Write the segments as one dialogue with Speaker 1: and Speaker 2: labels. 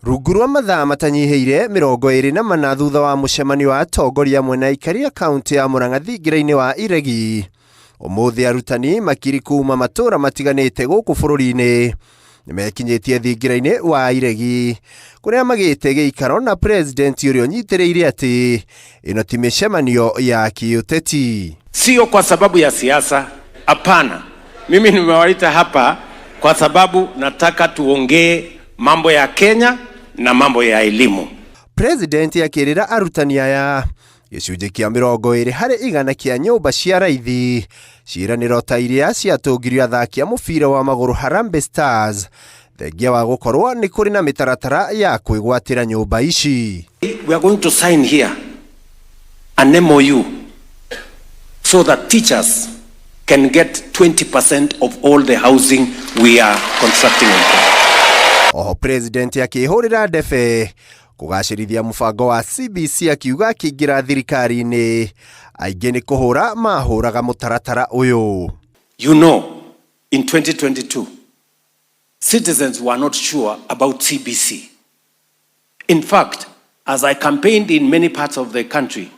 Speaker 1: Rungu rwa mathaa matanyihĩire 24 thutha wa mũcemanio wa atongoria amwe na aikari a kaunti ya Murang'a thingira-inĩ wa Iregi, ũmũthĩ arutani makiri kuma matũra matiganĩte gũkũ bũrũri-inĩ nĩmekinyĩtie thingira-inĩ wa Iregi kũrĩa magĩte gĩikaro na president ũrĩa ũnyitĩrĩire atĩ ĩno ti mĩcemanio ya kĩũteti.
Speaker 2: Sio kwa sababu ya siasa, hapana. Mimi nimewaita hapa kwa sababu nataka tuongee mambo ya Kenya na mambo ya elimu.
Speaker 1: President akĩrĩra arutani aya gĩcunjĩ kĩa 20% kĩa nyũmba cia raithi ciĩranĩro ta iria ciatũngirio athaki a mũbira wa magũrũ Harambee Stars thengia wa gũkorwo nĩ kũrĩ na mĩtaratara ya kwĩgwatĩra nyũmba ici.
Speaker 2: We are going to sign here an MOU so that teachers can get 20% of all the housing we are constructing in Kenya.
Speaker 1: Oho president akĩhũrĩra ndebe kũgacĩrithia mũbango wa CBC akiuga akĩingĩra thirikari-inĩ aingĩ nĩ kũhũra mahũraga mũtaratara ũyũ.
Speaker 2: You know, in 2022, citizens were not sure about CBC. In fact, as I campaigned in many parts of the country,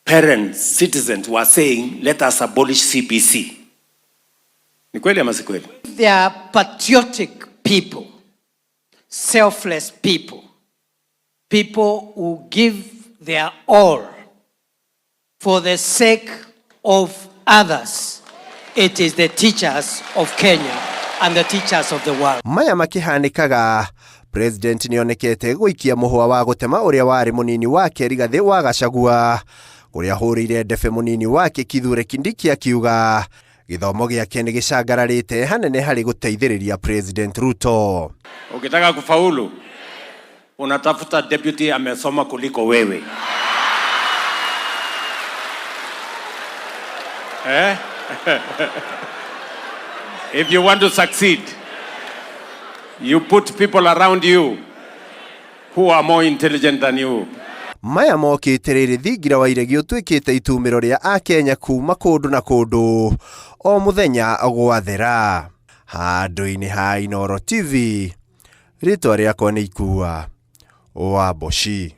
Speaker 2: parents, citizens were saying, let us abolish CBC. Ni kweli ama si kweli?
Speaker 3: They are patriotic people, selfless people, people who give their all for the sake of others. It is the teachers of Kenya and the teachers of the world.
Speaker 1: Maya makĩhanĩkaga president nĩonekete gũikia mũhũa wa gũtema ũrĩa warĩ mũnini wake Rigathĩ wa Gachagua kũrĩa ahũrĩire ndebe mũnini wake Kithure Kindiki akiuga gĩthomo gĩake nĩ gĩcangararĩte hanene harĩ gũteithĩrĩria President Ruto.
Speaker 2: Ukitaka kufaulu, unatafuta deputy amesoma kuliko wewe. Eh? If you want to succeed, you put people around you who are more intelligent than you.
Speaker 1: Maya mokĩte rĩrĩ thingira wa Iregi ũtuĩkĩte itumĩro rĩa Akenya kuma kũndũ na kũndũ o mũthenya gwathera. Handũ-inĩ ha Inooro TV, rĩtwa rĩakwa nĩ Ikua wa Mboci.